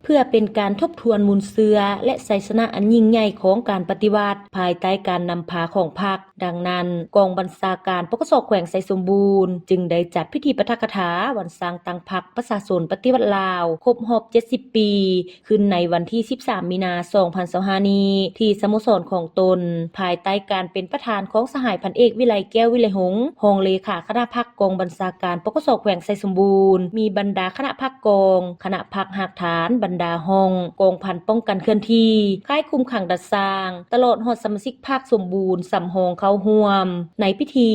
ເພື່ອເປັນການທົບທວນມູນເຊື້ອ ແລະ ໄຊຊະນະອັນຍິ່ງໃຫຍ່ຂອງການປະຕິວັດ ພາຍໃຕ້ການນຳພາຂອງພັກ. ດັ່ງນັ້ນ, ກອງບັນຊາການ ປກສ ແຂວງໄຊສົມບູນ ຈຶ່ງໄດ້ຈັດພິທີປາຖະກະຖາວັນສ້າງຕັ້ງພັກປະຊາຊົນປະຕິວັດລາວ ຄົບຮອບເຈັດສິບປີ ຂຶ້ນໃນວັນທີສິບສາມ ມີນາ ສອງພັນຊາວຫ້ານີ້ ທີ່ສະໂມສອນຂອງຕົນ, ພາຍໃຕ້ການເປັນປະທານຂອງສະຫາຍພັນເອກ ວິໄລ ແກ້ວວິໄລຫົງ ຮອງເລຂາຄະນະພັກກອງບັນຊາການ ປກສ ແຂວງໄຊສົມບູນ, ມີບັນດາຄະນະພັກກອງ, ຄະນະພັກຮາກຖານ, ບັນດາຫ້ອງ, ກອງພັນປ້ອງກັນເຄື່ອນທີ່, ຄ້າຍຄຸມຂັງດັດສ້າງ, ຕະຫຼອດຮອດສະມາຊິກພັກສົມບູນສຳຮອງເຂົ້າຮ່ວມ. ໃນພິທີ,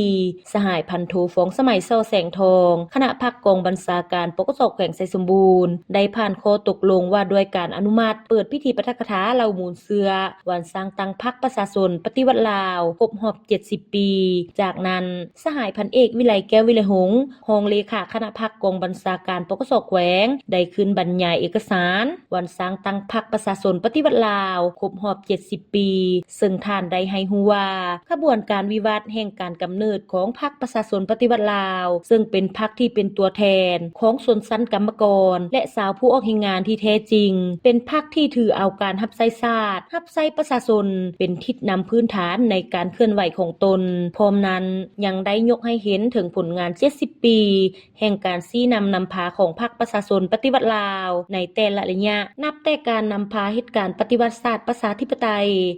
ສະຫາຍພັນໂທ ຟອງສະໄໝ ສໍແສງທອງ ຄະນະພັກກອງບັນຊາການ ປກສ ແຂວງໄຊສົມບູນ ໄດ້ຜ່ານຂໍ້ຕົກລົງວ່າດ້ວຍການອະນຸມັດເປີດພິທີປາຖະກະຖາເລົ່າມູນເຊື້ອ ວັນສ້າງຕັ້ງພັກປະຊາຊົນປະຕິວັດລາວ ຄົບຮອບເຈັດສິບປີ. ຈາກນັ້ນ, ສະຫາຍພັນເອກ ວິໄລ ແກ້ວວິໄລຫົງ ຮອງເລຂາຄະນະພັກກອງບັນຊາການ ປກສ ແຂວງ ໄດ້ຂຶ້ນບັນຍາຍເອກະສານ ວັນສ້າງຕັ້ງພັກປະຊາຊົນປະຕິວັດລາວ ຄົບຮອບເຈັດສິບປີ, ເຊິ່ງທ່ານໄດ້ໃຫ້ຮູ້ວ່າ ຂະບວນການວິວັດແຫ່ງການກຳເນີດຂອງພັກປະຊາຊົນປະຕິວັດລາວ ເຊິ່ງເປັນພັກທີ່ເປັນຕົວແທນຂອງຊົນຊັ້ນກຳມະກອນ ແລະ ຊາວຜູ້ອອກແຮງງານທີ່ແທ້ຈິງ, ເປັນພັກທີ່ຖືເອົາການຮັບໃຊ້ຊາດ, ຮັບໃຊ້ປະຊາຊົນ ເປັນທິດນຳພື້ນຖານໃນການເຄື່ອນໄຫວຂອງຕົນ. ພ້ອມນັ້ນ, ຍັງໄດ້ຍົກໃຫ້ເຫັນເຖິງຜົນງານເຈັດສິບປີ ແຫ່ງການຊີ້ນຳນຳພາຂອງພັກປະຊາຊົນປະຕິວັດລາວ ໃນແຕ່ລະໄລຍະ, ນັບແຕ່ການນຳພາເຮັດການປະຕິວັດຊາດປະຊາທິປະໄຕ,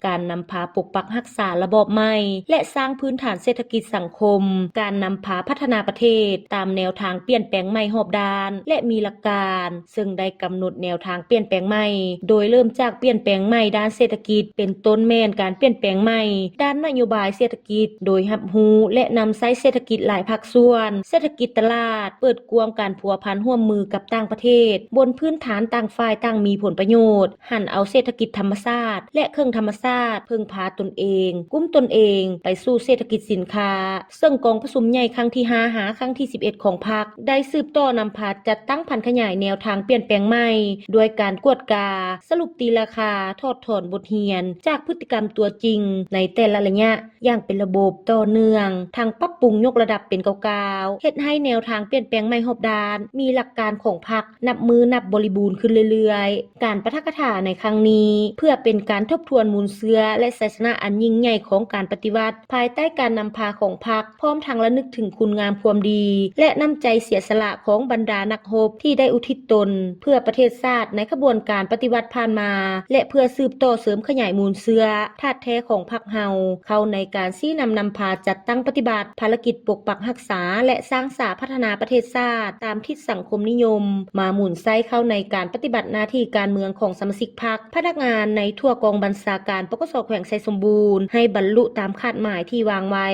ການນຳພາປົກປັກຮັກສາລະບອບໃໝ່ ແລະ ສ້າງພື້ນຖານເສດຖະກິດສັງຄົມ, ການນຳພາພັດທະນາປະເທດຕາມແນວທາງປ່ຽນແປງໃໝ່ຮອບດ້ານ ແລະ ມີຫຼັກການ, ເຊິ່ງໄດ້ກຳນົດແນວທາງປ່ຽນແປງໃໝ່, ໂດຍເລີ່ມຈາກປ່ຽນແປງໃໝ່ດ້ານເສດຖະກິດ, ເປັນຕົ້ນແມ່ນການປ່ຽນແປງໃໝ່ດ້ານນະໂຍບາຍເສດຖະກິດ, ໂດຍຮັບຮູ້ ແລະ ນຳໃຊ້ເສດຖະກິດຫຼາຍພາກສ່ວນ, ເສດຖະກິດຕະຫຼາດ, ເປີດກວ້າງການພົວພັນຮ່ວມມືກັບຕ່າງປະເທດ ບົນພື້ນຖານຕ່າງຝ່າຍຕ່າງມີຜົນປະໂຫຍດ, ຫັນເອົາເສດຖະກິດທຳມະຊາດ ແລະ ເຄື່ອງທຳມະຊາດ, ເພິ່ງພາຕົນເອງ, ກຸ້ມຕົນເອງ, ໄປສູ່ເສດຖະກິດສິນຄ້າ. ເຊິ່ງກອງປະຊຸມໃຫຍ່ຄັ້ງທີຫ້າ ຫາ ຄັ້ງທີສິບເອັດຂອງພັກ ໄດ້ສືບຕໍ່ນຳພາຈັດຕັ້ງຜັນຂະຫຍາຍແນວທາງປ່ຽນແປງໃໝ່ ດ້ວຍການກວດກາ, ສະຫຼຸບຕີລາຄາ, ຖອດຖອນບົດຮຽນຈາກພຶດຕິກຳຕົວຈິງໃນແຕ່ລະໄລຍະ ຢ່າງເປັນລະບົບ, ຕໍ່ເນື່ອງ, ທັງປັບປຸງຍົກລະດັບເປັນກ້າວໆ, ເຮັດໃຫ້ແນວທາງປ່ຽນແປງໃໝ່ຮອບດ້ານ ມີຫຼັກການຂອງພັກ ນັບມື້ນັບບໍລິບູນຂຶ້ນເລື້ອຍໆ. ການປາຖະກະຖາໃນຄັ້ງນີ້ ເພື່ອເປັນການທົບທວນມູນເຊື້ອ ແລະ ໄຊຊະນະອັນຍິ່ງໃຫຍ່ຂອງການປະຕິວັດ ພາຍໃຕ້ການນຳພາຂອງພັກ, ພ້ອມທັງລະນຶກເຖິງຄຸນງາມຄວາມດີ ແລະ ນ້ຳໃຈເສຍສະຫຼະຂອງບັນດານັກຮົບທີ່ໄດ້ອຸທິດຕົນເພື່ອປະເທດຊາດໃນຂະບວນການປະຕິວັດຜ່ານມາ ແລະ ເພື່ອສືບຕໍ່ເສີມຂະຫຍາຍມູນເຊື້ອ ທາດແທ້ຂອງພັກເຮົາ ເຂົ້າໃນການຊີ້ນຳນຳພາຈັດຕັ້ງປະຕິບັດພາລະກິດປົກປັກຮັກສາ ແລະ ສ້າງສາພັດທະນາປະເທດຊາດ ຕາມທິດສັງຄົມນິຍົມ ມາໝູນໃຊ້ເຂົ້າໃນການປະຕິບັດໜ້າທີ່ການເມືອງຂອງສະມາຊິກພັກ, ພະນັກງານໃນທົ່ວກອງບັນຊາການ ປກສ ແຂວງໄຊສົມບູນ ໃຫ້ບັນລຸຕາມຄາດໝາຍທີ່ວາງໄວ້.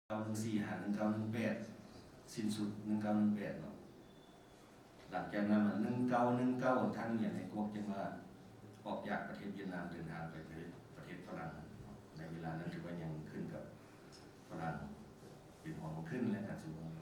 ເກົ້າໜຶ່ງສີ່ ຫາ ໜຶ່ງເກົ້າໜຶ່ງແປດ ສິ້ນສຸດ ໜຶ່ງເກົ້າໜຶ່ງແປດ ເນາະ. ຫຼັງຈາກນັ້ນມາ ໜຶ່ງເກົ້າໜຶ່ງເກົ້າ ທ່ານຫງຽນໄຫກວກ ຈຶ່ງວ່າອອກຈາກປະເທດຫວຽດນາມ ເດີນທາງໄປປະເທດຝຣັ່ງ. ໃນເວລານັ້ນຖືວ່າຍັງຂຶ້ນກັບຝຣັ່ງເປັນຫົວໜ່ວຍຂຶ້ນ ແລະ ການຊິວ່າ